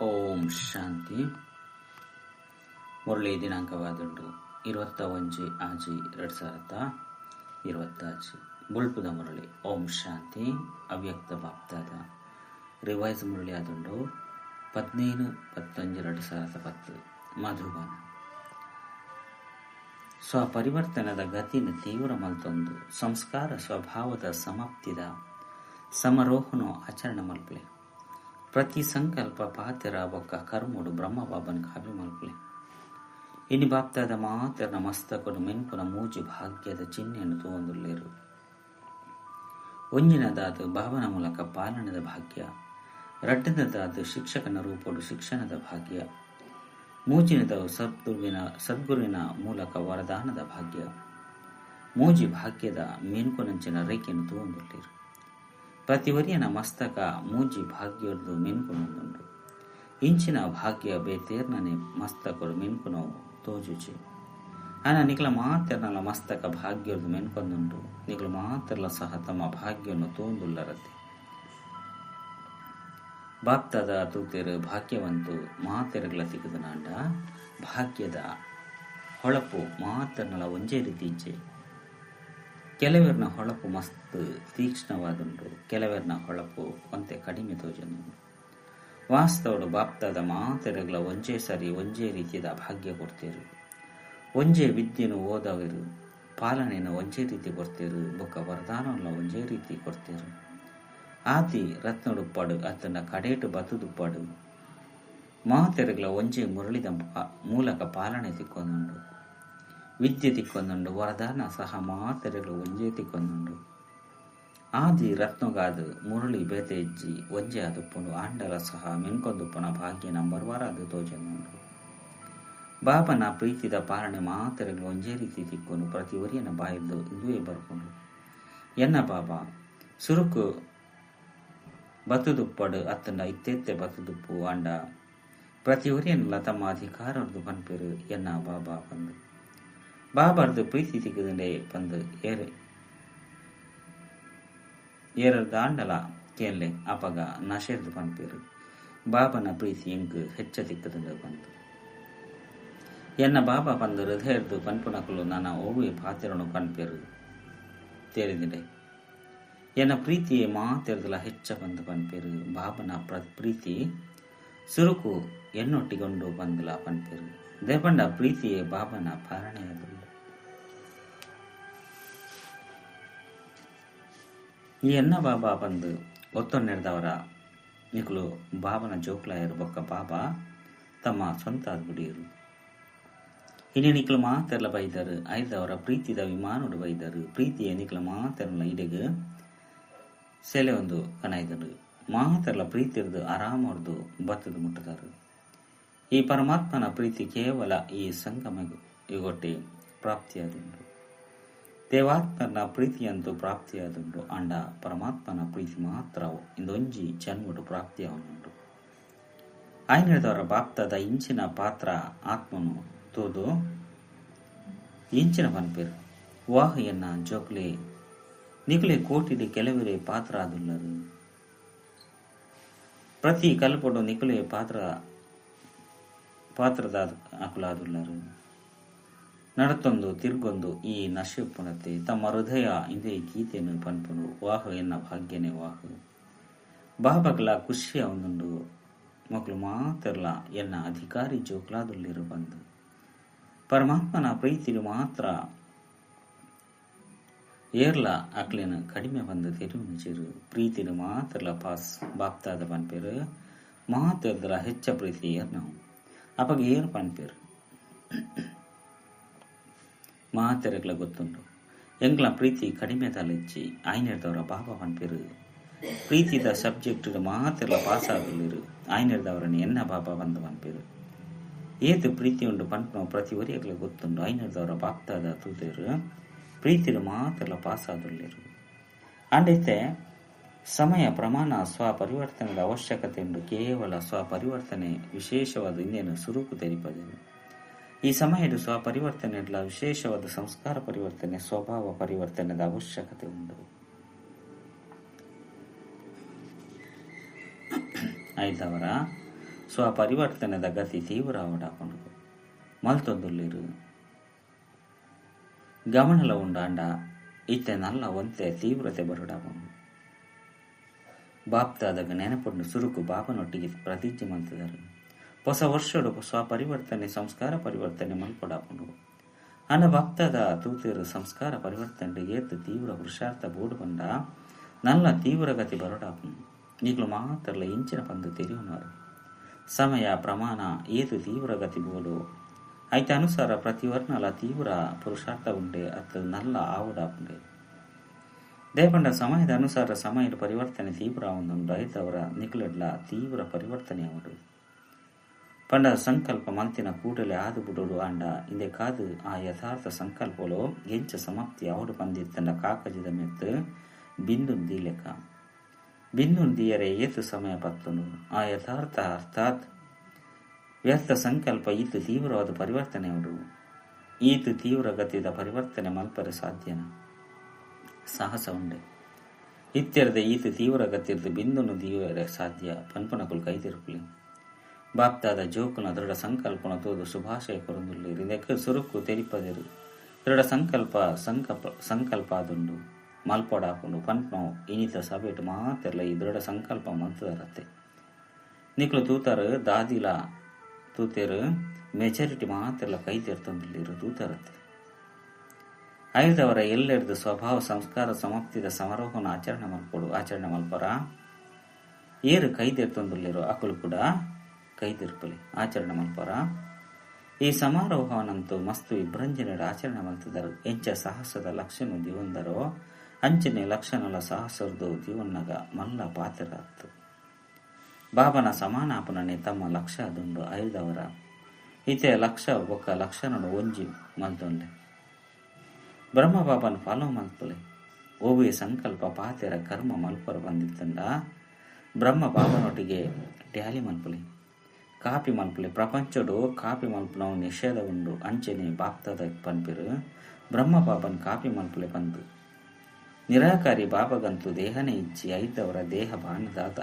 ಓಂ ಶಾಂತಿ. ಮುರಳಿ ದಿನಾಂಕವಾದುಂಡು 21-6-2026. ಬುಲ್ಪುದ ಮುರಳಿ. ಓಂ ಶಾಂತಿ. ಅವ್ಯಕ್ತ ಬಾಪ್ತಾದ ರಿವೈಸ್ ಮುರಳಿ ಆದುಂಡು 15-11-2010. ಮಧುಬನ. ಸ್ವಪರಿವರ್ತನದ ಗತಿನ ತೀವ್ರ ಮಲ್ತೊಂದು ಸಂಸ್ಕಾರ ಸ್ವಭಾವದ ಸಮಾಪ್ತಿದ ಸಮಾರೋಹನು ಆಚರಣೆ ಮಲ್ಪಲೆ. ಪ್ರತಿ ಸಂಕಲ್ಪ ಪಾತೆರ ಬೊಕ್ಕ ಕರ್ಮುಡು ಬ್ರಹ್ಮಬಾಬನ್ ಕಾಬಿ ಮಲ್ಪಲೆ. ಇನಿ ಬಾಪ್ತಾದ ಮಾತೆರ್ನ ಮಸ್ತಕಡು ಮೆನ್ಪುನ ಮೂಜಿ ಭಾಗ್ಯದ ಚಿಹ್ನೆಯನ್ನು ತೂವೊಂದುಲ್ಲೆರು. ಒಂಜಿನದಾದ ಭಾವನ ಮೂಲಕ ಪಾಲನದ ಭಾಗ್ಯ, ರಡ್ಡನದಾದ ಶಿಕ್ಷಕನ ರೂಪಡು ಶಿಕ್ಷಣದ ಭಾಗ್ಯ, ಮೂಜಿನದವು ಸದ್ಗುರುವಿನ ಮೂಲಕ ವರದಾನದ ಭಾಗ್ಯ. ಮೂಜಿ ಭಾಗ್ಯದ ಮೆನ್ಕುನಂಚಿನ ರೇಖೆಯನ್ನು ತೂವೊಂದುಲ್ಲೆರು. ಪ್ರತಿವರಿಯನ ಮಸ್ತಕ ಮೂಜಿ ಭಾಗ್ಯದ್ದು ಮೆನ್ಕುನೊಂದುಂಡು. ಇಂಚಿನ ಭಾಗ್ಯ ಬೇತೇರ್ನನೆ ಮಸ್ತಕರು ಮೆನ್ಕುನವು ತೋಜುಚಿ. ಆನ ನಿಕಲ ಮಾತೆರ್ನಲ ಮಸ್ತಕ ಭಾಗ್ಯದ್ದು ಮೆನ್ಕೊಂದುಂಡು. ನಿಕಲ ಮಾತೆರ್ಲ ಸಹ ತಮ್ಮ ಭಾಗ್ಯವನ್ನು ತೋಂದುಲ್ಲರತೆ. ಬಾಪ್ತಾದ ತೂತೆರು ಭಾಗ್ಯವಂತು ಮಾತೆರಗಳ ತಿಕ್ಕುದನಾಂಡ ಭಾಗ್ಯದ ಹೊಳಪು ಮಾತೆರ್ನಲ ಒಂಜೇ ರೀತಿ ಇಜ್ಜೆ. ಕೆಲವೆರ್ನ ಹೊಳಪು ಮಸ್ತ್ ತೀಕ್ಷ್ಣವಾದುಂಡು, ಕೆಲವೆರ್ನ ಹೊಳಪು ಒಂತೆ ಕಡಿಮೆ ತೋಜನುಂಡು. ವಾಸ್ತವಡು ಬಾಪ್ತಾದ ಮಾತೆರಗಳ ಒಂಜೇ ಸರಿ ಒಂಜೇ ರೀತಿಯ ಭಾಗ್ಯ ಕೊಡ್ತೇರು. ಒಂಜೇ ವಿದ್ಯೆನು ಓದವರು ಪಾಲನೆಯನ್ನು ಒಂಜೇ ರೀತಿ ಕೊಡ್ತೇರು, ಬೊಕ್ಕ ವರದಾನವನ್ನ ಒಂಜೇ ರೀತಿ ಕೊಡ್ತೇರು. ಆತಿ ರತ್ನಡುಪ್ಪಾಡು ಅತನ ಕಡೇಟು ಬತುದುಪ್ಪಾಡು ಮಾತೆರಗಳ ಒಂಜೇ ಮುರಳಿದ ಮೂಲಕ ಪಾಲನೆ ತಿಕ್ಕೊಂದುಂಡು, ವಿದ್ಯೆ ತಿಕ್ಕೊಂದುಂಡು, ವರದಾನ ಸಹ ಮಾತೆರಗಳು ಒಂಜೇ ತಿಕ್ಕೊಂದುಂಡು. ಆದಿ ರತ್ನಗಾದ ಮುರಳಿ ಬೇತೆ ಇಜ್ಜಿ ಒಂಜೆ ಆದುಪ್ಪುಂಡು. ಆಂಡಲ ಸಹ ಮೆನ್ಕೊಂದುಪ್ಪನ ಭಾಗ್ಯ ನಂಬರ್ ವಾರ ಅದು ತೋಜನುಂಡು. ಬಾಬನ ಪ್ರೀತಿದ ಪಾಲನೆ ಮಾತೆರಗಳು ಒಂಜೇ ರೀತಿ ತಿಕ್ಕೊಂಡು ಪ್ರತಿ ಒರಿಯನ ಬಾಯಿದ್ದು ಇಂದುವೇ ಬರ್ಕೊಂಡು. ಎನ್ನ ಬಾಬಾ ಸುರುಕು ಬತ್ತುದುಪ್ಪಡು ಅತ್ತಂಡ ಇತ್ತೆತ್ತೆ ಬತ್ತುದುಪ್ಪು ಆಂಡ ಪ್ರತಿ ಒರಿಯನ್ಲ ತಮ್ಮ ಅಧಿಕಾರದ್ದು ಪನ್ಪೇರು ಎನ್ನ ಬಾಬಾ ಬಂದು. ಬಾಬಾರ್ದು ಪ್ರೀತಿ ತಿಕ್ಕದಂಡೆ ಬಂದು ಏರರ್ದ ಆಂಡಲ ಕೇನ್ಲೆ ಅಪಗ ನಶೆರ್ದು ಪನ್ಪೇರು. ಬಾಬನ ಪ್ರೀತಿ ಎಂಕ್ ಹೆಚ್ಚ ತಿಕ್ಕದಂಡೆ ಬಂದು. ಎನ್ನ ಬಾಬಾ ಬಂದು ಹೃದಯರ್ದು ಪನ್ಪುನಕಲು ನನ್ನ ಓವೆ ಪಾತಿರನು ಪನ್ಪೇರು ತೇರಿದಿಂಡೆ. ಎನ್ನ ಪ್ರೀತಿಯೇ ಮಾತೆರ್ದಲ ಹೆಚ್ಚ ಬಂದು ಪನ್ಪೇರು. ಬಾಬನ ಪ್ರೀತಿ ಸುರುಕು ಎನ್ನೊಟ್ಟಿಗೊಂಡು ಬಂದಲ ಪನ್ಪೇರು. ದೇಪಂಡ ಪ್ರೀತಿಯೇ ಬಾಬನ ಪಾರಣೆಯಾದುಂಡು. ಈ ಎನ್ನ ಬಾಬಾ ಬಂದು ಒತ್ತೊನ್ನೆರ್ದವರ ನಿಕುಲು ಬಾಬನ ಜೋಕ್ಲಾಯರು ಬೊಕ್ಕ ಬಾಬಾ ತಮ್ಮ ಸ್ವಂತ ಗುಡಿಯರು. ಇನಿ ನಿಕಲು ಮಾತೆರ್ಲ ಬೈದರು ಐದವರ ಪ್ರೀತಿದ ವಿಮಾನೋಡು ಬೈದರು. ಪ್ರೀತಿಯ ನಿಕಲು ಮಾತೆರ್ಲ ಇಡೆಗ್ ಸೆಲೆ ಒಂದು ಕನಾಯ್ದರು. ಮಾತೆರ್ಲ ಪ್ರೀತಿರ್ದು ಆರಾಮರ್ದು ಬತ್ತದು ಮುಟ್ಟದಾರು. ಈ ಪರಮಾತ್ಮನ ಪ್ರೀತಿ ಕೇವಲ ಈ ಸಂಗಮ ಯುಗೊಟ್ಟಿ ಪ್ರಾಪ್ತಿಯಾದುಂಡು. ದೇವಾತ್ಮನ ಪ್ರೀತಿಯಂತೂ ಪ್ರಾಪ್ತಿಯಾದುಂಡು. ಅಂಡ ಪರಮಾತ್ಮನ ಪ್ರೀತಿ ಮಾತ್ರ ಇಂದೊಂಜಿ ಜನ್ಮಡು ಪ್ರಾಪ್ತಿಯಾವನುಂಡು. ಆಯ್ನದವರ ಬಾಪ್ತದ ಇಂಚಿನ ಪಾತ್ರ ಆತ್ಮನು ತೋದು ಇಂಚಿನ ಪನ್ಪೇರು. ವಾಹ್ ಎನ್ನ ಜೋಕ್ಲೆ ನಿಕುಲೆ ಕೋಟಿಡಿ ಕೆಲವರೇ ಪಾತ್ರ ಆದುಲ್ಲರು. ಪ್ರತಿ ಕಲ್ಪಡು ನಿಕುಲೆ ಪಾತ್ರದ ಅಕುಲಾದುಲ್ಲರು. ನಡತೊಂದು ತಿರ್ಗೊಂದು ಈ ನಶೆಪ್ಪುನತೆ ತಮ್ಮ ಹೃದಯ ಇಂದೇ ಗೀತೆಯನ್ನು ಪನ್ಪುನು. ವಾಹ್ ಎನ್ನ ಭಾಗ್ಯನೇ ವಾಹ್. ಬಾಬಗ್ಲ ಖುಷಿಯ ಒಂದುಂಡು ಮಕ್ಕಳು ಮಾತ್ರಲ್ಲ ಎನ್ನ ಅಧಿಕಾರಿ ಜೋಕ್ಲಾದುಲ್ಲಿರು ಬಂದು. ಪರಮಾತ್ಮನ ಪ್ರೀತಿಲು ಮಾತ್ರ ಏರ್ಲ ಅಕ್ಲೇನ ಕಡಿಮೆ ಬಂದು ತೆರುವಿನ ಪ್ರೀತಿಲು ಮಾತ್ರಲ ಪಾಸ್ ಬಾಪ್ತಾದ ಪನ್ಪೇರು. ಮಾತ್ರದಲ ಹೆಚ್ಚ ಪ್ರೀತಿ ಏರ್ನವು ಅಪಗ ಏರು ಪನ್ಪೇರು. ಮಾತೆರಗ್ಲ ಗೊತ್ತುಂಡು ಎಂಗ್ಲ ಪ್ರೀತಿ ಕಡಿಮೆ ತಲೆಚ್ಚಿ ಆಯ್ನೆರ್ದವರ ಬಾಬಾ ಪನ್ಪೇರು. ಪ್ರೀತಿದ ಸಬ್ಜೆಕ್ಟ್ ಮಾತೆರ್ಲ ಪಾಸ್ ಆಗಲಿರು. ಆಯ್ನೆರ್ದವರನ್ನು ಎನ್ನ ಬಾಬಾ ಬಂದು ಪನ್ಪೇರು. ಏತು ಪ್ರೀತಿ ಉಂಡು ಪನ್ಪುನ ಪ್ರತಿ ಒರಿಯಗ್ಲ ಗೊತ್ತುಂಡು. ಐನರ್ದವರ ಬಾಪ್ತಾದ ತೂತೇರು ಪ್ರೀತಿಲು ಮಾತೆರ್ಲ ಪಾಸ್ ಆದುಲ್ಲೇರು. ಅಂಡೈತೆ ಸಮಯ ಪ್ರಮಾಣ ಸ್ವಪರಿವರ್ತನೆದ ಅವಶ್ಯಕತೆ ಉಂಡು. ಕೇವಲ ಸ್ವಪರಿವರ್ತನೆ ವಿಶೇಷವಾದ ಇನ್ನೇನು ಸುರುಕು ತೆರಿಪದೇನು. ಈ ಸಮಯದ ಸ್ವಪರಿವರ್ತನೆ ವಿಶೇಷವಾದ ಸಂಸ್ಕಾರ ಪರಿವರ್ತನೆ ಸ್ವಭಾವ ಪರಿವರ್ತನೆದ ಅವಶ್ಯಕತೆ ಉಂಟು. ಐದವರ ಸ್ವಪರಿವರ್ತನೆದ ಗತಿ ತೀವ್ರ ಆವಡಾಪುಂಡು ಮಲ್ತೊಂದುಲ್ಲಿರು ಗಮನಲ ಉಂಡಾಂಡ ಇತ್ತೆ ನಲ್ಲ ಒಂತೆ ತೀವ್ರತೆ ಬರುಡಾಪುಂಡು. ಬಾಪ್ತಾದಾಗ ನೆನಪುಂಡು ಸುರುಕು ಬಾಬನೊಟ್ಟಿಗೆ ಪ್ರತಿಜ್ಞೆ ಮಲ್ತಿದರು. ಹೊಸ ವರ್ಷಡು ಸ್ವಪರಿವರ್ತನೆ ಸಂಸ್ಕಾರ ಪರಿವರ್ತನೆ ಮಲ್ಪಡಾಪುಂಡು. ಅನ ಬಾಪ್ತಾದ ತೂತಿರು ಸಂಸ್ಕಾರ ಪರಿವರ್ತನೆ ಏತು ತೀವ್ರ ಪುರುಷಾರ್ಥ ಬೋಡು ಬಂಡ ನಲ್ಲ ತೀವ್ರಗತಿ ಬರೋಡಾಪುಂಡು. ಈಗಲೂ ಮಾತ್ರಲ್ಲ ಇಂಚಿನ ಪಂದು ತೆರೆಯುವರು. ಸಮಯ ಪ್ರಮಾಣ ಏತು ತೀವ್ರಗತಿ ಬೋಡು ಐತ ಅನುಸಾರ ಪ್ರತಿವರ್ಣಲ ತೀವ್ರ ಪುರುಷಾರ್ಥ ಉಂಡೆ ಅತ್ತು ನಲ್ಲ ಆವುಡಾಪುಂಡೆ. ದೇಪಂಡ ಸಮಯದ ಅನುಸಾರ ಸಮಯದ ಪರಿವರ್ತನೆ ತೀವ್ರ ಒಂದೊಂದು ರೈತವರ ನಿಖಲೆಡ್ಲ ತೀವ್ರ ಪರಿವರ್ತನೆ ಅವಡು. ಪಂಡ ಸಂಕಲ್ಪ ಮಂತಿನ ಕೂಡಲೇ ಆದು ಬುಡೋಡು ಆಂಡ ಇಂದೆ ಕಾದು ಆ ಯಥಾರ್ಥ ಸಂಕಲ್ಪಲು ಎಂಚ ಸಮಾಪ್ತಿ ಆವಡು ಬಂದಿತ್ತಂಡ ಕಾಕಜಿದ ಮೆತ್ತು ಬಿಂದು ದೀಲೆಕ್ಕ ಬಿಂದು ದೀಯರೆ ಏತು ಸಮಯ ಪತ್ತನು. ಆ ಯಥಾರ್ಥ ಅರ್ಥಾತ್ ವ್ಯರ್ಥ ಸಂಕಲ್ಪ ಈತು ತೀವ್ರವಾದ ಪರಿವರ್ತನೆ ಅವಡು. ಈತು ತೀವ್ರ ಗತಿದ ಪರಿವರ್ತನೆ ಮಲ್ಪರೆ ಸಾಧ್ಯನ ಸಾಹಸ ಉಂಡೆ. ಇತ್ಯರ್ಧ ಈತು ತೀವ್ರ ಗತಿರ್ದು ಬಿಂದುನು ದೀವರೆ ಸಾಧ್ಯ ಪನ್ಪನಕುಲು ಕೈತಿರುಪುಲಿ. ಬಾಪ್ತಾದ ಜೋಕುನ ದೃಢ ಸಂಕಲ್ಪನ ತೋದು ಶುಭಾಶಯ ಕೊರಂದುಳ್ಳಿರು. ಇದಕ್ಕೆ ಸುರುಕು ತೆರಿಪದಿರು. ದೃಢ ಸಂಕಲ್ಪ ಸಂಕಲ್ಪ ಆದುಂಡು ಮಲ್ಪೊಡಾಪುಂಡು ಪನ್ಪನವು ಇನಿತ ಸಭೆಟು ಮಾತೆರ್ಲ ಈ ದೃಢ ಸಂಕಲ್ಪ ಮಲ್ತದರತ್ತೆ. ನಿಕ್ಲು ತೂತಾರು ದಾದಿಲ ತೂತೇರು ಮೆಜಾರಿಟಿ ಮಾತೆರ್ಲ ಕೈ ತೆರ್ತೊಂದುಳ್ಳಿರು ತೂತಾರತ್ತೆ. ಐದವರ ಎಲ್ಲೆರ್ದು ಸ್ವಭಾವ ಸಂಸ್ಕಾರ ಸಮಾಪ್ತಿದ ಸಮಾರೋಹನ ಆಚರಣೆ ಮಲ್ಪೊಡು ಆಚರಣೆ ಮಲ್ಪರ ಏರು ಕೈದೆರ್ತೊಂದುಳ್ಳಿರು ಅಕುಲು ಕೂಡ ಕೈದಿರ್ಪಲಿ ಆಚರಣೆ ಮಲ್ಪರ. ಈ ಸಮಾರೋಹವನಂತೂ ಮಸ್ತು ವಿಭ್ರಂಜನೆಯ ಆಚರಣೆ ಮಲ್ತಿದರು. ಎಂಚ ಸಾಹಸದ ಲಕ್ಷಣ ದಿವಂದರೋ ಅಂಚನೆ ಲಕ್ಷಣಲ ಸಾಹಸರ್ದು ದಿವನ್ನಗ ಮಲ್ಲ ಪಾತ್ರರಾತು. ಬಾಬನ ಸಮಾನಾಪನನೆ ತಮ್ಮ ಲಕ್ಷ ದುಂಡು ಐದವರ ಇತೆ ಲಕ್ಷ ಒಕ್ಕ ಲಕ್ಷಣನು ಒಂಜಿ ಮಲ್ತೊಂಡೆ. ಬ್ರಹ್ಮ ಬಾಬನ ಫಾಲೋ ಮಲ್ಪಲೆ ಓವಿ ಸಂಕಲ್ಪ ಪಾತೆರ ಕರ್ಮ ಮಲ್ಪರ ಬಂದಿತ್ತಂಡ ಬ್ರಹ್ಮ ಬಾಬನೊಟ್ಟಿಗೆ ಟ್ಯಾಲಿ ಮಲ್ಪಲೆ ಕಾಪಿ ಮಲ್ಪಲೆ. ಪ್ರಪಂಚಡು ಕಾಪಿ ಮಲ್ಪನವು ನಿಷೇಧ ಉಂಡು ಅಂಚನೆ ಬಾಪ್ತದ ಪನ್ಪಿರು ಬ್ರಹ್ಮ ಬಾಬನ್ ಕಾಪಿ ಮಲ್ಪಲೆ ಬಂದು. ನಿರಾಕಾರಿ ಬಾಬಗಂತೂ ದೇಹನೇ ಇಚ್ಚಿ ಐದವರ ದೇಹ ಬಾನದಾತ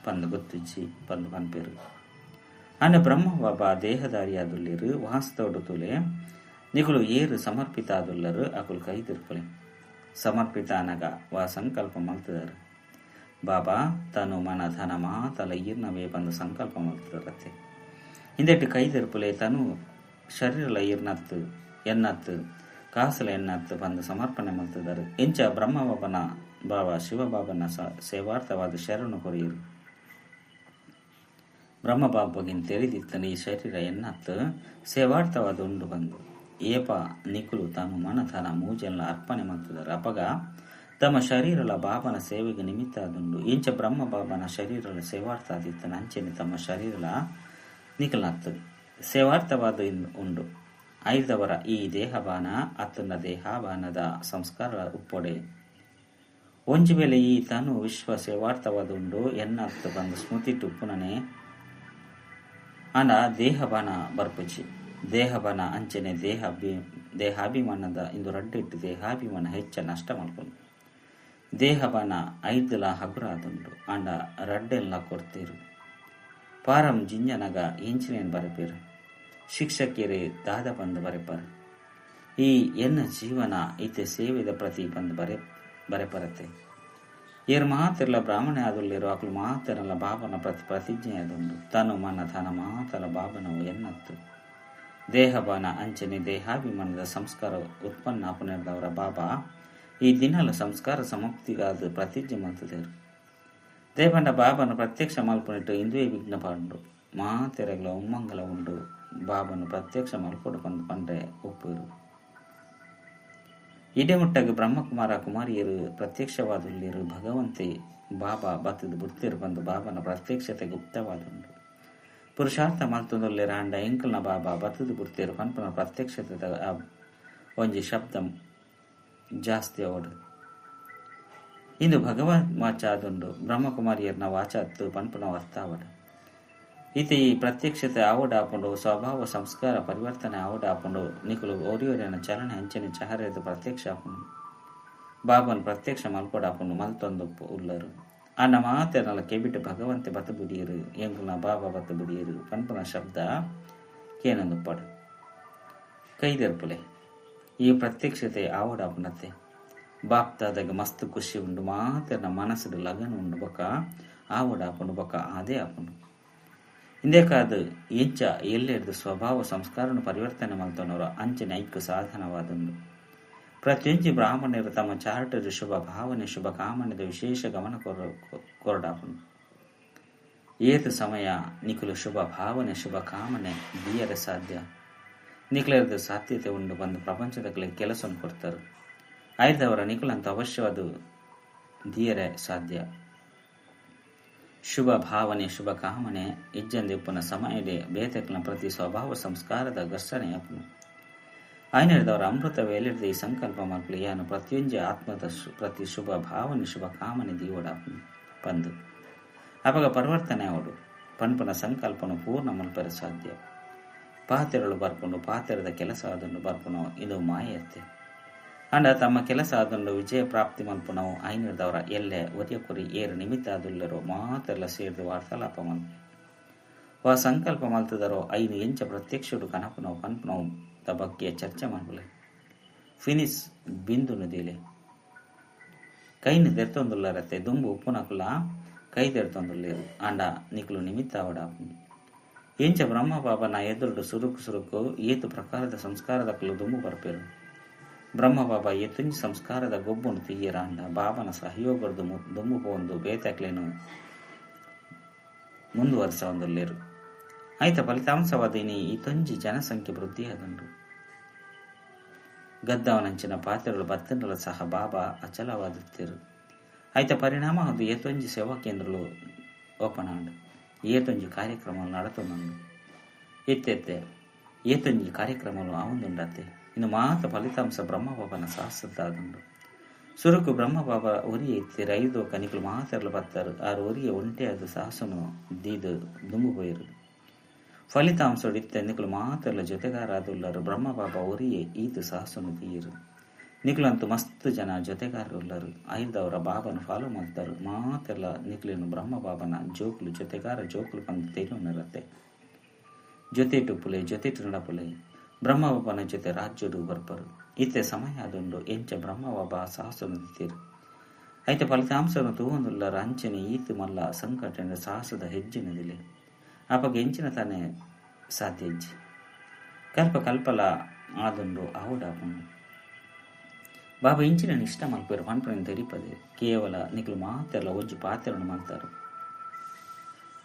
ಪಂದು ಗೊತ್ತಿಚ್ಚಿ ಪಂದು ಪನ್ಪಿರು. ಅಂಡ ಬ್ರಹ್ಮ ಬಾಬಾ ದೇಹದಾರಿಯಾದುಲ್ಲಿರು ವಾಸ್ತವಡು ತುಲೆ ನಿಗುಲು ಏರು ಸಮರ್ಪಿತ ಆದುಲ್ಲರು ಅಕುಲು ಕೈದಿರ್ಪಲೆ. ಸಮರ್ಪಿತ ಅನಗ ವಾ ಸಂಕಲ್ಪ ಮಲ್ತದರು. ಬಾಬಾ ತನು ಮನ ಧನ ಮಾತಲ ಈರ್ನವೇ ಬಂದು ಸಂಕಲ್ಪ ಮಲ್ತದರತ್ತೆ. ಹಿಂದೆಟ್ಟು ಕೈದಿರ್ಪಲೆ ತನು ಶರೀರಲ ಈರ್ನತ್ತು ಎನ್ನತ್ತು ಕಾಸಲ ಎನ್ನತ್ತು ಬಂದು ಸಮರ್ಪಣೆ ಮಲ್ತದರು. ಎಂಚ ಬ್ರಹ್ಮಬಾಬನ ಬಾಬಾ ಶಿವಬಾಬನ ಸೇವಾರ್ಥವಾದ ಶರಣು ಕೊರೆಯರು. ಬ್ರಹ್ಮಬಾಬಗಿನ ತೆರೆದಿತ್ತನ ಈ ಶರೀರ ಎನ್ನತ್ತು ಸೇವಾರ್ಥವಾದ ಉಂಡು ಬಂದು ಏಪ ನಿಕುಲು ತನು ಮನ ಧನ ಮೂಜೆಲ್ಲ ಅರ್ಪಣೆ ಮಲ್ತದರು. ಅಪಗ ತಮ್ಮ ಶರೀರಲ ಬಾಬನ ಸೇವೆಗೆ ನಿಮಿತ್ತ ಆದುಂಡು. ಇಂಚ ಬ್ರಹ್ಮ ಬಾಬನ ಶರೀರಲ ಸೇವಾರ್ಥ ಆದಿತ್ತನ ಅಂಚನೆ ತಮ್ಮ ಶರೀರಲ ನಿಕಲತ್ತು ಸೇವಾರ್ಥವಾದ ಉಂಡು. ಐದವರ ಈ ದೇಹಬಾನ ಅತ್ತನ ದೇಹಾಬಾನದ ಸಂಸ್ಕಾರ ಉಪ್ಪೊಡೆ. ಒಂಜಿ ವೇಳೆ ಈ ತನು ವಿಶ್ವ ಸೇವಾರ್ಥವಾದ ಉಂಡು ಎನ್ನತ್ತು ಬಂದು ಸ್ಮೃತಿ ಉಪ್ಪುನನೆ ಆಂಡ ದೇಹಬಾನ ಬರ್ಪುಚಿ. ದೇಹಬಾನ ಅಂಚನೆ ದೇಹಾಭಿಮಾನದ ಇಂದು ರಡ್ಡಿಟ್ಟು ದೇಹಾಭಿಮಾನ ಹೆಚ್ಚ ನಷ್ಟ ಮಲ್ಪುಂಡು. ದೇಹಬಾನ ಐದುಲ ಹಗುರ ಆದುಂಡು ಆಂಡ ರಡ್ಡೆಲ್ಲ ಕೊಡ್ತೀರು. ಪಾರಂ ಜಿಂಜನಗ ಎಂಚಿನೇನು ಬರೆಪೇರು ಶಿಕ್ಷಕಿಯರೇ ದಾದ ಬಂದು ಬರೆಪರು. ಈ ಎನ್ನ ಜೀವನ ಇತ್ತೆ ಸೇವೆದ ಪ್ರತಿ ಬಂದು ಬರೆಪರತೆ. ಏರು ಮಾತಿರಲ ಬ್ರಾಹ್ಮಣೆ ಆದುಲ್ಲಿರೋ ಅಕಲು ಮಾತಿರಲ್ಲ ಬಾಬನ ಪ್ರತಿ ಪ್ರತಿಜ್ಞೆ ಆದುಂಡು. ತನು ಮನ ಧನ ಮಾತಲ ಬಾಬನವು ಎನ್ನತ್ತು. ದೇಹಬಾನ ಅಂಚನೆ ದೇಹಾಭಿಮಾನದ ಸಂಸ್ಕಾರ ಉತ್ಪನ್ನ ಪುನರ್ದವರ ಬಾಬಾ ಈ ದಿನಲ ಸಂಸ್ಕಾರ ಸಮಾಪ್ತಿಗಾದ ಪ್ರತಿಜ್ಞೆ ಮಲ್ತದೇರು. ದೇಪಂಡ ಬಾಬನ ಪ್ರತ್ಯಕ್ಷ ಮಲ್ಪನಿಟ್ಟು ಇಂದುವೇ ವಿಘ್ನ ಪಾಂಡು ಮಾತೆರಗಲ ಉಮ್ಮಂಗಲ ಉಂಡು ಬಾಬನು ಪ್ರತ್ಯಕ್ಷ ಮಲ್ಪೊಡು ಬಂದು ಪಂಡ್ರೆ ಒಪ್ಪುರು. ಇಡೆಮುಟ್ಟಗೆ ಬ್ರಹ್ಮಕುಮಾರ ಕುಮಾರಿಯರು ಪ್ರತ್ಯಕ್ಷವಾದುಲ್ಲಿರು ಭಗವಂತೆ ಬಾಬಾ ಬತ್ತದ ಬುಡ್ತಿರು ಬಂದು ಬಾಬನ ಪ್ರತ್ಯಕ್ಷತೆ ಗುಪ್ತವಾದುಂಡು. ಪುರುಷಾರ್ಥ ಮಲ್ತೊಂದುಲ್ಲೆರ್ ಆಂಡ ಎಂಕಲ್ನ ಬಾಬಾ ಬತ್ತದ ಬುಡ್ತಿರು ಪನ್ಪನ ಪ್ರತ್ಯಕ್ಷತೆ ಒಂಜಿ ಶಬ್ದ ಜಾಸ್ತಿ ಅವಡು. ಇಂದು ಭಗವನ್ ವಾಚ ಆದುಂಡು ಬ್ರಹ್ಮಕುಮಾರಿಯರ್ನ ವಾಚಾತ್ತು ಪನ್ಪನ ಅರ್ಥ ಅವಡು. ಇತಿ ಈ ಪ್ರತ್ಯಕ್ಷತೆ ಆವಡಾಪುಂಡು ಸ್ವಭಾವ ಸಂಸ್ಕಾರ ಪರಿವರ್ತನೆ ಆವಡಾಪುಂಡು ನಿಕುಲು ಒರಿಯೊರಿಯನ ಚಲನೆ ಅಂಚನೆ ಚಹರೆದು ಪ್ರತ್ಯಕ್ಷ ಆಪುಂಡು. ಬಾಬನ್ ಪ್ರತ್ಯಕ್ಷ ಮಲ್ಪೊಡಾಪುಂಡು ಮಲ್ತೊಂದು ಉಲ್ಲರು. ಆಂಡ ಮಾತೆರ್ನಲ ಕೆಬಿಟ್ ಭಗವಂತೆ ಬತ್ ಬುಡಿಯೆರ್, ಎಂಕುಲ್ನ ಬಾಬಾ ಬತ್ ಬುಡಿಯೆರ್ ಪನ್ಪುನ ಶಬ್ದ ಕೇನೊಂದುಪ್ಪಡ್. ಕೈದೆರ್ಪುಲೆ ಈ ಪ್ರತ್ಯಕ್ಷತೆ ಆವೊಡಾಪುಂಡತ್ತೆ. ಬಾಪ್ದಾದಗ ಮಸ್ತ್ ಖುಷಿ ಉಂಡು, ಮಾತೆರ್ನ ಮನಸ್ಸುಡು ಲಗನ್ ಉಂಡು, ಬೊಕ್ಕ ಆವೊಡಾಪುಂಡು, ಬೊಕ್ಕ ಆದೇ ಆಪುಂಡು. ಇಂದೇಕಾದ್ ಎಂಚ ಎಲ್ಲೆರ್ದ್ ಸ್ವಭಾವ ಸಂಸ್ಕಾರನು ಪರಿವರ್ತನೆ ಮಲ್ತೊನೊರು ಅಂಚನೆ ಐಕ್ ಸಾಧನವಾದುಂಡು. ಪ್ರತಿಯೊಂಜಿ ಬ್ರಾಹ್ಮಣರು ತಮ್ಮ ಚಾರ್ಟರ್ ಶುಭ ಭಾವನೆ ಶುಭ ಕಾಮನೆದ ವಿಶೇಷ ಗಮನ ಕೊರಡಾಪುಂಡು. ಏತು ಸಮಯ ನಿಕುಲು ಶುಭ ಭಾವನೆ ಶುಭ ಕಾಮನೆ ದೀಯರೆ ಸಾಧ್ಯ ನಿಕುಲೆರ್ದ್ ಸಾಧ್ಯತೆ ಉಂಡು ಬಂದು ಪ್ರಪಂಚದ ಕೆಲಸವನ್ನು ಕೊಡ್ತಾರೆ. ಐದವರ ನಿಕುಲಂತ ಅವಶ್ಯವಾದ ದೀಯರೆ ಸಾಧ್ಯ. ಶುಭ ಭಾವನೆ ಶುಭ ಕಾಮನೆ ಇಜ್ಜಂದಿಪ್ಪುನ ಸಮಯಡೆ ಬೇತೆಕ್ನ ಪ್ರತಿ ಸ್ವಭಾವ ಸಂಸ್ಕಾರದ ಘರ್ಷಣೆ ಆಪುಂಡು. ಆಯ್ನೆರ್ದವರ ಅಮೃತ ವೇಲೆರ್ದ ಈ ಸಂಕಲ್ಪ ಮಲ್ಪುಲೆ ಯಾನು ಪ್ರತಿಯೊಂಜಿ ಆತ್ಮದ ಪ್ರತಿ ಶುಭ ಭಾವನೆ ಶುಭ ಕಾಮನೆ ದೀವಡಾಪುಂಡು ಪಂದು ಅಪಗ ಪರಿವರ್ತನೆ ಅವಡು ಪನ್ಪುನ ಸಂಕಲ್ಪನು ಪೂರ್ಣ ಮಲ್ಪರೆ ಸಾಧ್ಯ. ಪಾತೆರಳು ಬರ್ಪುಂಡು, ಪಾತೆರದ ಕೆಲಸ ಆದುಂಡು ಬರ್ಪುನವು ಇದು ಮಾಯತ್ತೆ. ಅಂಡ ತಮ್ಮ ಕೆಲಸ ಆದುಂಡು ವಿಜಯ ಪ್ರಾಪ್ತಿ ಮಲ್ಪುನವು ಐನರ್ದವರ ಎಲ್ಲೆ ಒರಿಯ ಕುರಿ ಏರು ನಿಮಿತ್ತ ಆದುಲ್ಲರೋ ಮಾತೆಲ್ಲ ಸೇರ್ದು ವಾರ್ತಾಲಾಪ ಮಲ್ಪು ವಾ ಸಂಕಲ್ಪ ಮಲ್ತದರೋ ಐನು ಎಂಚ ಪ್ರತ್ಯಕ್ಷಡು ಕನಪುನವು ಪನ್ಪುನವು ದ ಬಗ್ಗೆ ಚರ್ಚೆ ಮಲ್ಪುಲೆ. ಫಿನಿಸ್ ಬಿಂದುನು ದೀಲೆ ಕೈನು ದೆರ್ತೊಂದುಲ್ಲರತ್ತೆ ದುಂಬು ಉಪ್ಪುನಕುಲ ಕೈ ದೆರ್ತೊಂದುಲ್ಲೇರು ಅಂಡ ನಿಕುಲು ನಿಮಿತ್ತ ಅವಡಾಪುಂಡು. ಎಂಚ ಬ್ರಹ್ಮ ಬಾಬನ ಎದುರುಡು ಸುರುಕು ಸುರುಕು ಏತು ಪ್ರಕಾರದ ಸಂಸ್ಕಾರದಕಲು ದುಂಬು ಬರ್ಪೇರು. ಬ್ರಹ್ಮ ಬಾಬಾ ಏತುಂಜಿ ಸಂಸ್ಕಾರದ ಗೊಬ್ಬುನು ತೀಯರ ಅಂಡ ಬಾಬನ ಸಹಯೋಗದ ದುಂಬು ಪೋಂದು ಬೇತಕ್ಲೇನು ಮುಂದುವರಿಸೊಂದುಲ್ಲೇರು. ಆಯ್ತ ಫಲಿತಾಂಶವಾದ ಇನಿ ಈತೊಂಜಿ ಜನಸಂಖ್ಯೆ ವೃದ್ಧಿ ಆದುಂಡು. ಗದ್ದವನಂಚಿನ ಪಾತ್ರೆಗಳು ಬತ್ತಂಡಲ ಸಹ ಬಾಬಾ ಅಚಲವಾದುತ್ತೀರು. ಆಯ್ತ ಪರಿಣಾಮ ಅದು ಏತೊಂಜಿ ಸೇವಾ ಕೇಂದ್ರಗಳು ಓಪನ್ ಆಂಡು, ಏತೊಂಜಿ ಕಾರ್ಯಕ್ರಮಗಳು ನಡತೊಂದುಂಡು. ಎತ್ತೆತ್ತೆ ಏತೊಂಜಿ ಕಾರ್ಯಕ್ರಮಗಳು ಆವೊಂದುಂಡತ್ತೆ. ಇನ್ನು ಮಾತ ಫಲಿತಾಂಶ ಬ್ರಹ್ಮಬಾಬನ ಸಾಹಸದ್ದಾದುಂಡು. ಸುರುಕು ಬ್ರಹ್ಮಬಾಬಾ ಒರಿಯ ಇತ್ತೀರು ಐದು ಕನಿಕಲು ಮಾತೆರ್ಲು ಬತ್ತಾರು ಆರು ಒರಿಯ ಒಂಟೆ ಅದು ಸಾಹಸನು ದೀದು ದುಂಬು ಪೋಯಿರು. ಫಲಿತಾಂಶಡು ಇತ್ತೆ ನಿಕುಲು ಮಾತೆರ್ಲ ಜೊತೆಗಾರಾದುಲ್ಲರು. ಬ್ರಹ್ಮಬಾಬಾ ಒರಿಯೇ ಈತು ಸಾಹಸನು ತೀರು. ನಿಕುಲಂತೂ ಮಸ್ತ್ ಜನ ಜೊತೆಗಾರರುಲ್ಲರು. ಐದವರ ಬಾಬನ ಫಾಲೋ ಮಾಡ್ತಾರು. ಮಾತೆಲ್ಲ ನಿಕುಲೇನು ಬ್ರಹ್ಮಬಾಬನ ಜೋಕುಲು ಜೊತೆಗಾರ ಜೋಕುಲು ಪಂದು ತೆರಿಯುನರತ್ತೆ. ಜೊತೆಟುಪ್ಪುಲೆ ಜೊತೆಟು ನಡಪುಲೆ ಬ್ರಹ್ಮಬಾಬನ ಜೊತೆ ರಾಜ್ಯಡು ಬರ್ಪರು. ಇತ್ತೆ ಸಮಯ ಆದುಂಡು ಎಂಚ ಬ್ರಹ್ಮಬಾಬಾ ಸಾಹಸನು ತೀರು. ಐತೆ ಫಲಿತಾಂಶನು ತೂವೊಂದುಲ್ಲರ ಅಂಚನೆ ಈತು ಮಲ್ಲ ಸಂಕಟನ ಸಾಹಸದ ಹೆಜ್ಜೆನದಿಲೆ ಅಪಗ ಎಂಚಿನ ತಾನೇ ಸಾಧ್ಯ ಹೆಜ್ಜೆ ಕಲ್ಪ ಕಲ್ಪಲ ಆದುಂಡು ಆವುಡಾಪುಂಡು. ಬಾಬಾ ಇಂಚಿನ ಇಷ್ಟ ಮಲ್ಪೇರು ಪನ್ಪುನ ತೆರಿಪದೆ ಕೇವಲ ನಿಕುಲು ಮಾತೆರ್ಲ ಒಂಜಿ ಪಾತೆರನ್ನು ಮಾಡ್ತಾರೆ.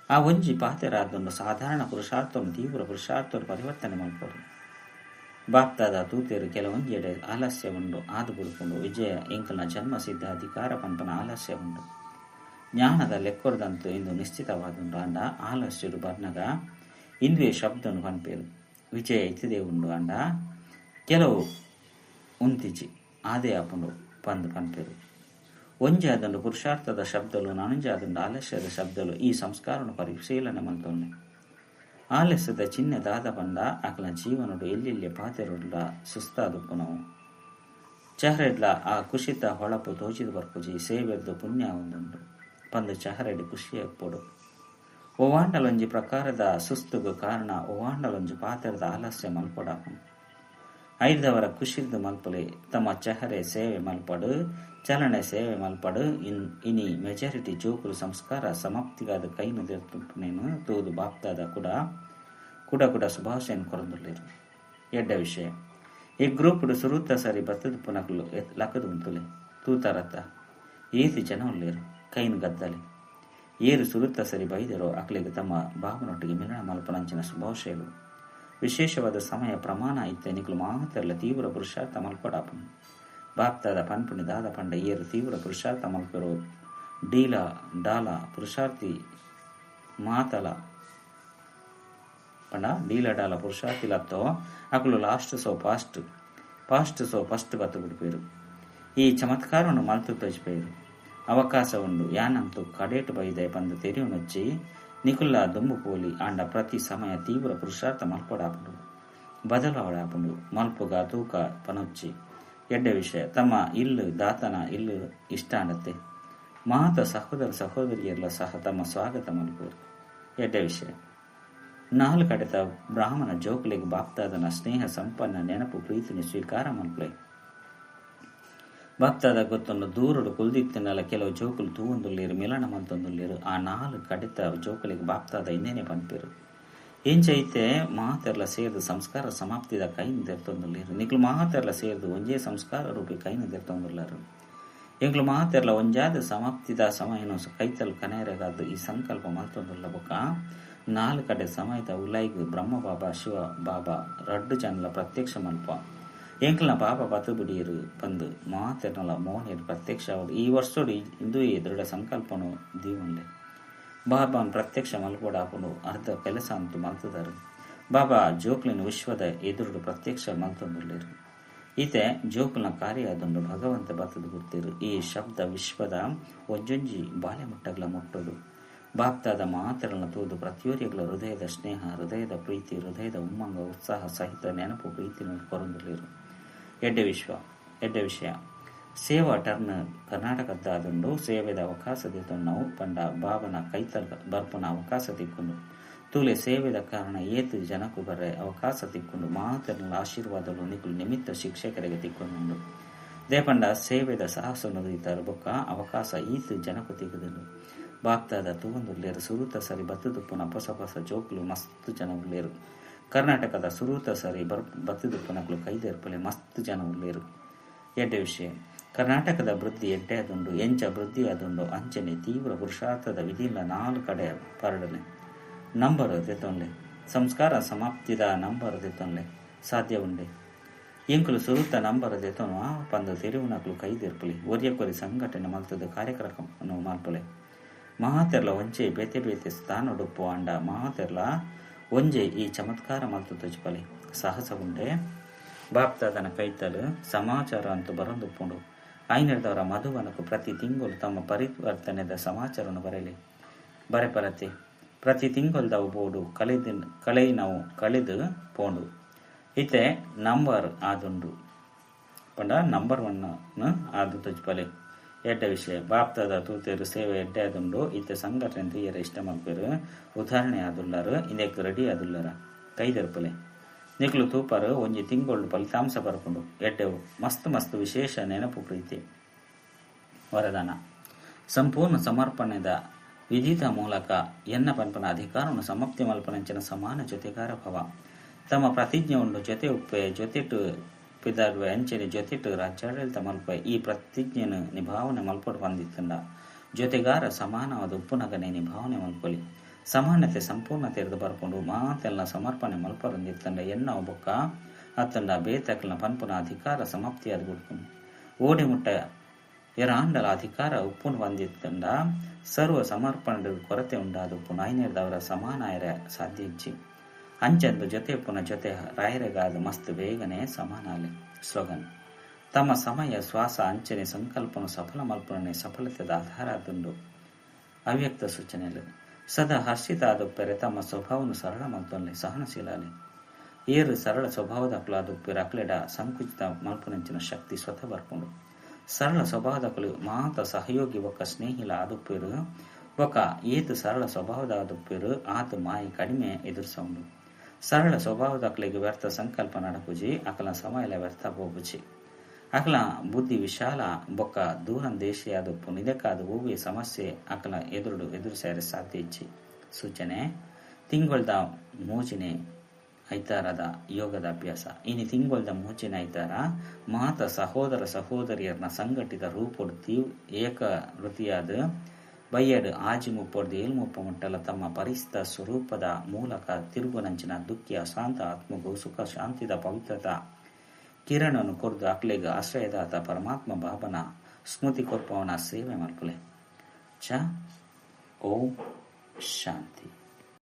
ಆ ಒಂಜಿ ಪಾತೆರ ಆದುಂಡು ಸಾಧಾರಣ ಪುರುಷಾರ್ಥವನ್ನು ತೀವ್ರ ಪುರುಷಾರ್ಥವನ್ನು ಪರಿವರ್ತನೆ ಮಲ್ಪರು. ಬಾಪ್ತಾದ ತೂತೇರು ಕೆಲವೊಂಜೆಡೆ ಆಲಸ್ಯ ಉಂಡು ಆದು ಬುಡ್ಕೊಂಡು ವಿಜಯ ಎಂಕಲ್ನ ಜನ್ಮ ಸಿದ್ಧ ಅಧಿಕಾರ ಪನ್ಪನ ಆಲಸ್ಯ ಉಂಡು. ಜ್ಞಾನದ ಲೆಕ್ಕೊರ್ದಂತೂ ಇಂದು ನಿಶ್ಚಿತವಾದುಂಡು. ಅಂಡ ಆಲಸ್ಯಡು ಬರ್ನಗ ಇಂದುವೆ ಶಬ್ದನು ಪನ್ಪೇರು ವಿಜಯ ಇತ್ತಿದೆ ಉಂಡು. ಅಂಡ ಕೆಲವು ಉಂತಿಜಿ ಆದೇ ಆಪುಂಡು ಪಂದು ಪನ್ಪೇರು. ಒಂಜಿ ಆದುಂಡು ಪುರುಷಾರ್ಥದ ಶಬ್ದಲು ನಾನೊಂಜಿ ಆದುಂಡು ಆಲಸ್ಯದ ಶಬ್ದಲು ಈ ಸಂಸ್ಕಾರನು ಪರಿಶೀಲನೆ ಮಲ್ತೊಂಡೆ. ಆಲಸ್ಯದ ಚಿಹ್ನೆ ದಾದ ಪಂಡ ಅಕಲ ಜೀವನಡು ಎಲ್ಲೆಲ್ಲಿ ಪಾತೆರುಡ್ಲ ಸುಸ್ತಾದುಪ್ಪುನವು. ಚಹರೆಡ್ಲ ಆ ಕುಶಿತ ಹೊಳಪು ತೋಚಿದ ಬರ್ಪುಜಿ ಸೇವೆರ್ದು ಪುಣ್ಯ ಒಂದುಂಡು ಪಂದು ಚಹರೆಡ್ ಖುಷಿಯಪ್ಪೊಡು. ಒವಾಂಡಲೊಂಜಿ ಪ್ರಕಾರದ ಸುಸ್ತುಗು ಕಾರಣ ಒವಾಂಡಲೊಂಜಿ ಪಾತೆರದ ಆಲಸ್ಯ ಮಲ್ಪಡಾಪುಂಡು. ಐದವರ ಖುಷಿರ್ದು ಮಲ್ಪಲೆ ತಮ್ಮ ಚಹರೆ ಸೇವೆ ಮಲ್ಪಡು ಚಲನೆ ಸೇವೆ ಮಲ್ಪಡು ಇನಿ ಮೆಜಾರಿಟಿ ಜೋಕುಲು ಸಂಸ್ಕಾರ ಸಮಾಪ್ತಿಗಾದ ಕೈನು ದೆರ್ತುಪ್ಪುನೇನು ತೂದು ಬಾಪ್ತಾದ ಕೂಡ ಕೂಡ ಕೂಡ ಶುಭಾಶಯನ್ ಕೊರಂದುಲ್ಲೇರು. ಎಡ್ಡ ವಿಷಯ ಈ ಗ್ರೂಪ್ಡು ಸುರುತ ಸರಿ ಬತ್ತದ ಪುನಕುಲು ಲಕ್ಕದು ಉಂತುಲೆ ತೂತಾರತ್ತ ಏತಿ ಜನ ಉಲ್ಲೇರು ಕೈನು ಗದ್ದಲೆ ಏರು ಸುರುತ ಸರಿ ಬೈದರೋ ಅಕ್ಲೆಗೆ ತಮ್ಮ ಬಾಬನೊಟ್ಟಿಗೆ ಮಿಲನ ಮಲ್ಪನಂಚಿನ ಶುಭಾಶಯಗಳು. ವಿಶೇಷವಾದ ಸಮಯ ಪ್ರಮಾಣ ಇತ್ತೆ ನಿಕುಲು ಮಾತೆರ್ಲ ತೀವ್ರ ಪುರುಷಾರ್ಥ ಮಲ್ಪಡಾಪುಂಡು. ಬಾಪ್ತಾದ ಪನ್ಪುಣಿ ದಾದ ಪಂಡ ಏರು ತೀವ್ರ ಪುರುಷಾರ್ಥ ಮಲ್ಪೆರೋ ಡೀಲ ಡಾಲ ಪುರುಷಾರ್ಥಿ ಮಾತಲ ಪಂಡ ಡೀಲ ಡಾಲ ಪುರುಷಾರ್ಥಿ ಲತ್ತೋ ಅಕುಲು last so fast fast so first ಬತ್ತು ಬಿಡ್ಪೇರು. ಈ ಚಮತ್ಕಾರವನ್ನು ಮಲ್ತು ತೋಚಿಪೇರು. ಅವಕಾಶ ಉಂಡು ಯಾನಂತೂ ಕಡೇಟು ಬೈದೆ ಪಂದು ತೆರಿಯುನೊಚ್ಚಿ ನಿಕುಲ್ಲ ದುಂಬು ಪೋಲಿ ಆಂಡ ಪ್ರತಿ ಸಮಯ ತೀವ್ರ ಪುರುಷಾರ್ಥ ಮಲ್ಪಡಾಪುಂಡು ಬದಲಾವಣಾಪುಂಡು ಮಲ್ಪುಗ ತೂಕ ಪನೊಚ್ಚಿ. ಎಡ್ಡೆ ವಿಷಯ ತಮ್ಮ ಇಲ್ಲು ದಾತನ ಇಲ್ಲು ಇಷ್ಟ ಆಂಡತ್ತೆ. ಮಾತ ಸಹೋದರ ಸಹೋದರಿಯರ್ಲ ಸಹ ತಮ್ಮ ಸ್ವಾಗತ ಮಲ್ಪುವೆರ್. ಎಡ್ಡೆ ವಿಷಯ. ನಾಲ್ ಕಡೆತ ಬ್ರಾಹ್ಮಣ ಜೋಕುಲೆಗ್ ಬಾಪ್ದಾದನ ಸ್ನೇಹ ಸಂಪನ್ನ ನೆನಪು ಪ್ರೀತಿನಿ ಸ್ವೀಕಾರ ಮಲ್ಪುಲೆ. ಬಾಪ್ದಾದ ಗೊತ್ತುಂಡು ದೂರಡು ಕುಲ್ದಿತ್ತಿನಲ ಕೆಲವು ಜೋಕುಲು ತೂವೊಂದುಲ್ಲೆರ್, ಮಿಲನ ಮಲ್ತೊಂದುಲ್ಲೆರ್. ಆ ನಾಲ್ ಕಡೆತ ಜೋಕುಲೆಗ್ ಬಾಪ್ದಾದ ಇಂದೆನೆ ಪನ್ಪೆರ್. ಇಂಚ ಇತ್ತೆ ಮಾತೆರ್ಲ ಸೇರ್ದ್ ಸಂಸ್ಕಾರ ಸಮಾಪ್ತಿದ ಕೈನ್ ದೆರ್ತೊಂದುಲ್ಲೆರ್. ನಿಕುಲು ಮಾತೆರ್ಲ ಸೇರ್ದ್ ಒಂಜೇ ಸಂಸ್ಕಾರ ರೂಪಿ ಕೈನ್ ದೆರ್ತೊಂದುಲ್ಲೆರ್. ಎಂಕುಲು ಮಾತೆರ್ಲ ಒಂಜಾದ್ ಸಮಾಪ್ತಿದ ಸಮಯನು ಕೈತಲ್ ಕನೆಯೆರೆಗಾದ್ ಈ ಸಂಕಲ್ಪ ಮಲ್ತೊಂದುಲ್ಲ. ಬೊಕ್ಕ ನಾಲ್ ಕಡೆ ಸಮಯದ ಉಲೈಗ್ ಬ್ರಹ್ಮ ಬಾಬಾ ಶಿವ ಬಾಬಾ ರಡ್ಡ್ ಜನಲ ಪ್ರತ್ಯಕ್ಷ ಮಲ್ಪ. ಎಂಕಲ್ನ ಬಾಬಾ ಬತ್ ಬುಡಿಯೆರ್ ಪಂದ್ ಮಾತೆರ್ನಲ ಮೋನೆಡ್ ಪ್ರತ್ಯಕ್ಷ ಆವಡ್. ಈ ವರ್ಷೊಡು ಇಂದುಯೇ ದೃಢ ಸಂಕಲ್ಪನು ದೀವೊನ್ಲೆ. ಬಾಬಾನ್ ಪ್ರತ್ಯಕ್ಷ ಮಲ್ಪೊಡಾಪುಂಡು ಅರ್ಧ ಕೆಲಸ ಅಂತೂ ಮಲ್ತುದಾರ್. ಬಾಬಾ ಜೋಕ್ಲೆನ್ ವಿಶ್ವದ ಎದುರುಡು ಪ್ರತ್ಯಕ್ಷ ಮಲ್ತೊಂದುಲ್ಲೆರ್. ಈತೆ ಜೋಕುಲ್ನ ಕಾರ್ಯ ಆದುಂಡು. ಭಗವಂತ ಬತ್ತುದು ಬುಡ್ತೆರ್. ಈ ಶಬ್ದ ವಿಶ್ವದ ಒಂಜೊಂಜಿ ಬಾಲೆ ಮುಟ್ಟಗ್ಲ ಮುಟ್ಟೊಡು. ಬಾಪ್ದಾದ ಮಾತೆರ್ನ ತೂದು ಪ್ರತಿಯೊರಿಯಗ್ಲ ಹೃದಯದ ಸ್ನೇಹ, ಹೃದಯದ ಪ್ರೀತಿ, ಹೃದಯದ ಉಮ್ಮಂಗ ಉತ್ಸಾಹ ಸಹಿತ ನೆನಪು ಪ್ರೀತಿನ ಕೊರೊಂದುಲ್ಲೆರ್. ಎಡ್ಡೆ ವಿಶ್ವ, ಎಡ್ಡೆ ವಿಷಯ. ಸೇವಾ ಟರ್ನ್ ಕರ್ನಾಟಕದ್ದಾದುಂಡು. ಸೇವೆದ ಅವಕಾಶ ದೆತೊನ್ನವು ಪಂಡ ಬಾಬನ ಕೈತಲ್ ಬರ್ಪುನ ಅವಕಾಶ ತಿಕ್ಕುಂಡು. ತೂಲೆ ಸೇವೆದ ಕಾರಣ ಏತ್ ಜನಕು ಬರ್ರೆ ಅವಕಾಶ ತಿಕ್ಕುಂಡು. ಮಾತೆರ್ನ ಆಶೀರ್ವಾದಲು ನಿಕುಲು ನಿಮಿತ್ತ ಶಿಕ್ಷಕರಿಗೆ ತಿಕ್ಕೊಂದುಂಡು. ದೇಪಂಡ ಸೇವೆದ ಸಾಹಸನು ದೀತಾರ್ ಬೊಕ್ಕ ಅವಕಾಶ ಈತ್ ಜನಕು ತಿಕ್ಕುದುಂಡು. ಬಾಪ್ದಾದ ತೂವೊಂದುಲ್ಲೆರ್. ಸುರೂತ ಸರಿ ಬತ್ತುದುಪ್ಪುನ ಪೊಸ ಪೊಸ ಜೋಕುಲು ಮಸ್ತ್ ಜನ ಉಲ್ಲೆರ್. ಕರ್ನಾಟಕದ ಸುರೂತ ಸರಿ ಬತ್ತುದುಪ್ಪುನಕುಲು ಕೈದೆರ್ಪುಲೆ ಮಸ್ತ್ ಜನ ಉಲ್ಲೆರ್. ಎಡ್ಡೆ ವಿಷಯ. ಕರ್ನಾಟಕದ ವೃದ್ಧಿ ಎಡ್ಡೆ ಆದುಂಡು. ಎಂಚ ವೃದ್ಧಿ ಆದುಂಡು ಅಂಚನೆ ತೀವ್ರ ಪುರುಷಾರ್ಥದ ವಿಧಿಲ ನಾಲ್ ಕಡೆ ಪರಡಲೆ. ನಂಬರ್ ದೆತೊನ್ಲೆ. ಸಂಸ್ಕಾರ ಸಮಾಪ್ತಿದ ನಂಬರ್ ದೆತೊನ್ಲೆ. ಸಾಧ್ಯ ಉಂಡೆ. ಎಂಕುಲು ಸುರುತ ನಂಬರ್ ದೆತೊನುವ ಪಂದ್ ತೆರಿವುನಕುಲು ಕೈದೆರ್ಪುಲೆ. ಒರಿಯಕೊರಿ ಸಂಘಟನೆ ಮಲ್ತದ ಕಾರ್ಯಕ್ರಮ ಮಲ್ಪುಲೆ. ಮಾತೆರ್ಲ ಒಂಜೆ ಬೇತೆ ಬೇತೆ ಸ್ಥಾನೊಡುಪ್ಪು ಆಂಡ ಮಾತೆರ್ಲ ಒಂಜೆ ಈ ಚಮತ್ಕಾರ ಮಲ್ತು ತೋಜಿಪಲೆ. ಸಾಹಸ ಉಂಡೆ. ಬಾಪ್ದಾದನ ಕೈತಲ್ ಸಮಾಚಾರ ಅಂತೂ ಬರೊಂದುಪ್ಪುಂಡು. ಐನೆರ್ದವರ ಮಧುವನಕು ಪ್ರತಿ ತಿಂಗಳು ತಮ್ಮ ಪರಿವರ್ತನೆದ ಸಮಾಚಾರವನ್ನು ಬರೆಯಲಿ ಬರೆಪರತೆ. ಪ್ರತಿ ತಿಂಗಳ್ದವು ಬೋಡು ಕಳೆಯಿನವು ಕಳೆದು ಪೋಂಡು. ಇತ್ತೆ ನಂಬರ್ ಆದುಂಡು ಪಂಡ ನಂಬರ್ ಒನ್ ಆದು ತೋಜಿಪಲೆ. ಎಡ್ಡೆ ವಿಷಯ. ಬಾಪ್ದಾದ ತೂತೇರು ಸೇವೆ ಎಡ್ಡೆ ಆದುಂಡು. ಇತ್ತೆ ಸಂಘಟನೆ ತೂಯೆರೆ ಇಷ್ಟ ಮಲ್ಪೆರ್. ಉದಾಹರಣೆ ಆದುಲ್ಲಾರು. ಇಂದೆಕ್ ರೆಡಿ ಆದುಲ್ಲಾರ. ಕೈದೆರ್ಪಲೆ. ನಿಕುಲು ತೂಪರು ಒಂಜಿ ತಿಂಗಳು ಫಲಿತಾಂಶ ಬರ್ಪುಂಡು. ಎಡ್ಡೆವು ಮಸ್ತ್ ಮಸ್ತ್ ವಿಶೇಷ ನೆನಪು ಪ್ರೀತಿ. ವರದಾನ. ಸಂಪೂರ್ಣ ಸಮರ್ಪಣೆದ ವಿಧಿತ ಮೂಲಕ ಎನ್ನ ಪನ್ಪನ ಅಧಿಕಾರವನ್ನು ಸಮಾಪ್ತಿ ಮಲ್ಪನಂಚಿನ ಸಮಾನ ಜೊತೆಗಾರ ಭವ. ತಮ್ಮ ಪ್ರತಿಜ್ಞೆ ಉಂಡು. ಜೊತೆ ಉಪ್ಪೆ ಜೊತೆಟು ಪಿದಾರ್ವೆ ಅಂಚನೆ ಜೊತೆಟು ರಾಜ್ಯಾಡಳಿತ ಮಲ್ಪೆ. ಈ ಪ್ರತಿಜ್ಞೆಯನ್ನು ನಿಭಾವನೆ ಮಲ್ಪೊಡು ಬಂದಿತ್ತಂಡ ಜೊತೆಗಾರ ಸಮಾನವಾದ ಉಪ್ಪುನಗನೆ ನಿಭಾವನೆ ಮಲ್ಪೊಲಿ. ಸಮಾನತೆ ಸಂಪೂರ್ಣತೆ ಎರ್ದು ಬರ್ಪುಂಡು. ಮಾತೆಲ್ಲ ಸಮರ್ಪಣೆ ಮಲ್ಪರಂದಿತ್ತಂಡ ಎನ್ನ ಬೊಕ್ಕ ಅತ್ತಂಡ ಬೇತಕ್ಲನ ಪನ್ಪುನ ಅಧಿಕಾರ ಸಮಾಪ್ತಿಯಾದ ಬಿಡ್ಪುಂಡು. ಓಡಿ ಮುಟ್ಟ ಎರಾಂಡಲ ಅಧಿಕಾರ ಉಪ್ಪುನು ಬಂದಿತ್ತಂಡ ಸರ್ವ ಸಮರ್ಪಣೆ ಕೊರತೆ ಉಂಡಾದ ಉಪ್ಪುನು. ಐನೇರ್ದವರ ಸಮಾನಾಯರ ಸಾಧ್ಯ ಇಜ್ಜಿ. ಅಂಚಂದು ಜೊತೆ ಉಪ್ಪುನ ಜೊತೆ ರಾಯರೆಗಾದ ಮಸ್ತ್ ಬೇಗನೆ ಸಮಾನಾಲೆ. ಸ್ಲೋಗನ್. ತಮ್ಮ ಸಮಯ ಶ್ವಾಸ ಅಂಚನೆ ಸಂಕಲ್ಪನು ಸಫಲ ಮಲ್ಪುನನೆ ಸಫಲತೆದ ಆಧಾರ ಆದುಂಡು. ಅವ್ಯಕ್ತ ಸೂಚನೆಲು. ಸದಾ ಹರ್ಷಿತ ಆದುಪ್ಪೆರೆ ತಮ್ಮ ಸ್ವಭಾವನು ಸರಳ ಮಲ್ತೊನ್ಲೆ. ಸಹನಶೀಲಾಲೆ. ಏರು ಸರಳ ಸ್ವಭಾವದಕುಲಾದುಪ್ಪೆರ್ ಅಕ್ಲೆಡ ಸಂಕುಚಿತ ಮಲ್ಪುನಂಚಿನ ಶಕ್ತಿ ಸ್ವತಃ ಬರ್ಪುಂಡು. ಸರಳ ಸ್ವಭಾವದಕುಲು ಮಾತ ಸಹಯೋಗಿ ಬೊಕ್ಕ ಸ್ನೇಹಿಲ ಆದುಪ್ಪೆರ್. ಬೊಕ್ಕ ಏತ್ ಸರಳ ಸ್ವಭಾವದ ಆದುಪ್ಪೆರ್ ಆತ್ ಮಾಯಿ ಕಡಿಮೆ ಎದುರಿಸವುಂಡು. ಸರಳ ಸ್ವಭಾವದಕುಲೆಗ್ ವ್ಯರ್ಥ ಸಂಕಲ್ಪ ನಡಪುಜಿ. ಅಕಲ ಸಮಯಲ ವ್ಯರ್ಥ ಪೋಪುಜಿ. ಅಕಲ ಬುದ್ಧಿ ವಿಶಾಲ ಬೊಕ್ಕ ದೂರಂದೇಶಿಯಾದುಪ್ಪುಂಡು. ಇದಕ್ಕಾದ ಒವ್ವೇ ಸಮಸ್ಯೆ ಅಕಲ ಎದುರುಡು ಎದುರಿಸರೆ ಸಾಧ್ಯ ಇಜ್ಜಿ. ಸೂಚನೆ. ತಿಂಗೊಳ್ದ ಮೂಜಿನೆ ಐತಾರದ ಯೋಗದ ಅಭ್ಯಾಸ. ಇನಿ ತಿಂಗೊಳ್ದ ಮೂಜಿನ ಐತಾರ ಮಾತ ಸಹೋದರ ಸಹೋದರಿಯರ್ನ ಸಂಘಟಿತ ರೂಪೊಡು ಏಕ ವೃತ್ತಿಯಾದ ಬಯ್ಯಡು ಆಜಿ ಮುಪ್ಪೊಡ್ದು ಏಳು ಮುಪ್ಪ ಮುಟ್ಟಲ ತಮ್ಮ ಪರಿಸ್ಥಿತ ಸ್ವರೂಪದ ಮೂಲಕ ತಿರುಗುನಂಚಿನ ದುಃಖಿ ಅಶಾಂತ ಆತ್ಮಗೂ ಸುಖ ಶಾಂತಿದ ಪವಿತ್ರತ ಕಿರಣನು ಕೊರ್ದು ಅಕ್ಲೆಗ್ ಆಶ್ರಯದಾತ ಪರಮಾತ್ಮ ಬಾಬನ ಸ್ಮೃತಿ ಕೊರ್ಪವನ ಸೇವೆ ಮಲ್ಪುಲೆ. ಚ ಓಂ ಶಾಂತಿ.